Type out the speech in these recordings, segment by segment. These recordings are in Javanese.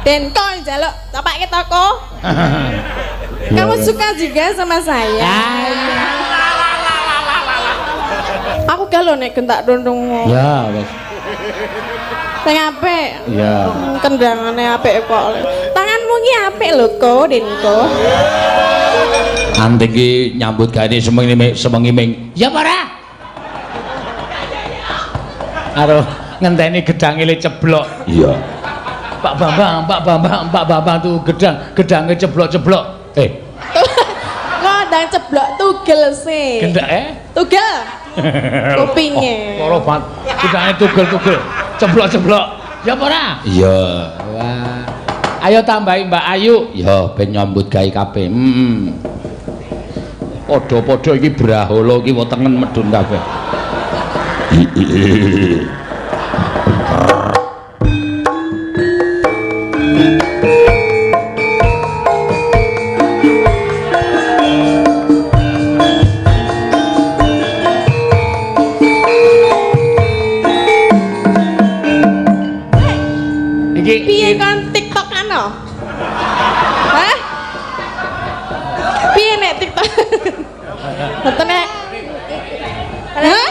Den kok njaluk capake toko. Kamu suka juga sama saya? Aku gak lho nek gentak dondong. Ya wis. Sing apik. Iya. Kendangane apik kok. Tanganmu ki apik lho ko, Denko. Anting ki nyambut gawe semengi ming. Ya apa ora? Karo ngenteni gedange le ceblok. Iya. Pak Bambang, Pak Bambang, Pak Bambang tuh gedang, gedange ceblok-ceblok. Eh. Kok ndang ceblok tugel sih. Gendak eh? Tugel. Kupinge. Oh, loro banget. Gedange tugel-tugel. Ceblok-ceblok. Ya apa ora? Iya. Wah. Ayo tambahi Mbak Ayu. Ya ben nyambut gawe kabeh. Heeh. Padha-padha iki brahala iki wetengen medhun kabeh. Iki piye kon TikTokan no? Hah? Piye nek TikTok? Mboten nek. Hah?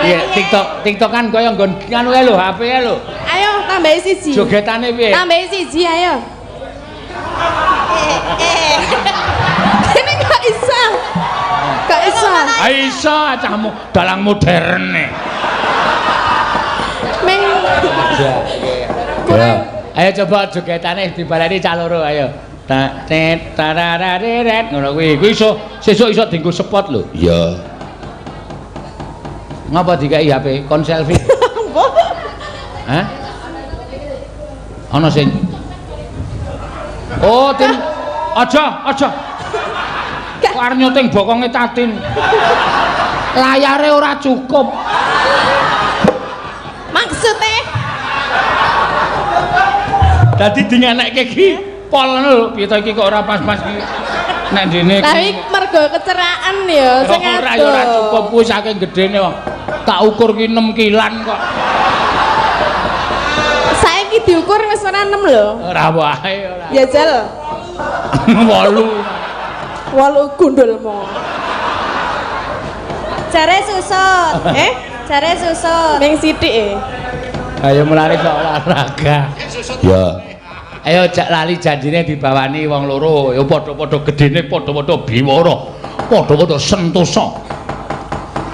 Piye TikTok TikTokan kaya nggon anu kae lho, HP e lho. Ayo tambahi siji. Jogetane piye? Tambahi siji ayo. Ini kok iso? Kok iso? Ah iso cahmu dalang modern e. Meng Ya. Ayo coba jogetane dibaleni cah loro ayo. Tak tet tararareret ngono kuwi. Kuwi iso sesuk iso dienggo spot lho. Iya. Ngapa dikai HP kon selfie? Hah? Ana sing Oh, Tin. Aja, aja. Kok arep nyuting bokonge Tatin. Layare ora cukup. Maksude Dadi dingenekke iki pol ngono lho, piye to iki kok ora pas-pas iki. Nek ndene tapi mergo keceraan ya sing ora ya ora cukup kuwi saking gedene wong. Tak ukur ki 6 kilan kok. Saiki diukur wis ora 6 lho. Ora wae ora. Ya jal. 8. 8 gundulmu. Jare susut. Eh? Jare susut. Ning sithik e. Ayo mulane kok olahraga. Ya. Ayo jak lali janjine dibawani wong loro. Ya padha-padha gedene, padha-padha biwara, padha-padha sentosa.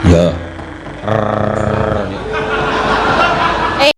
Ya.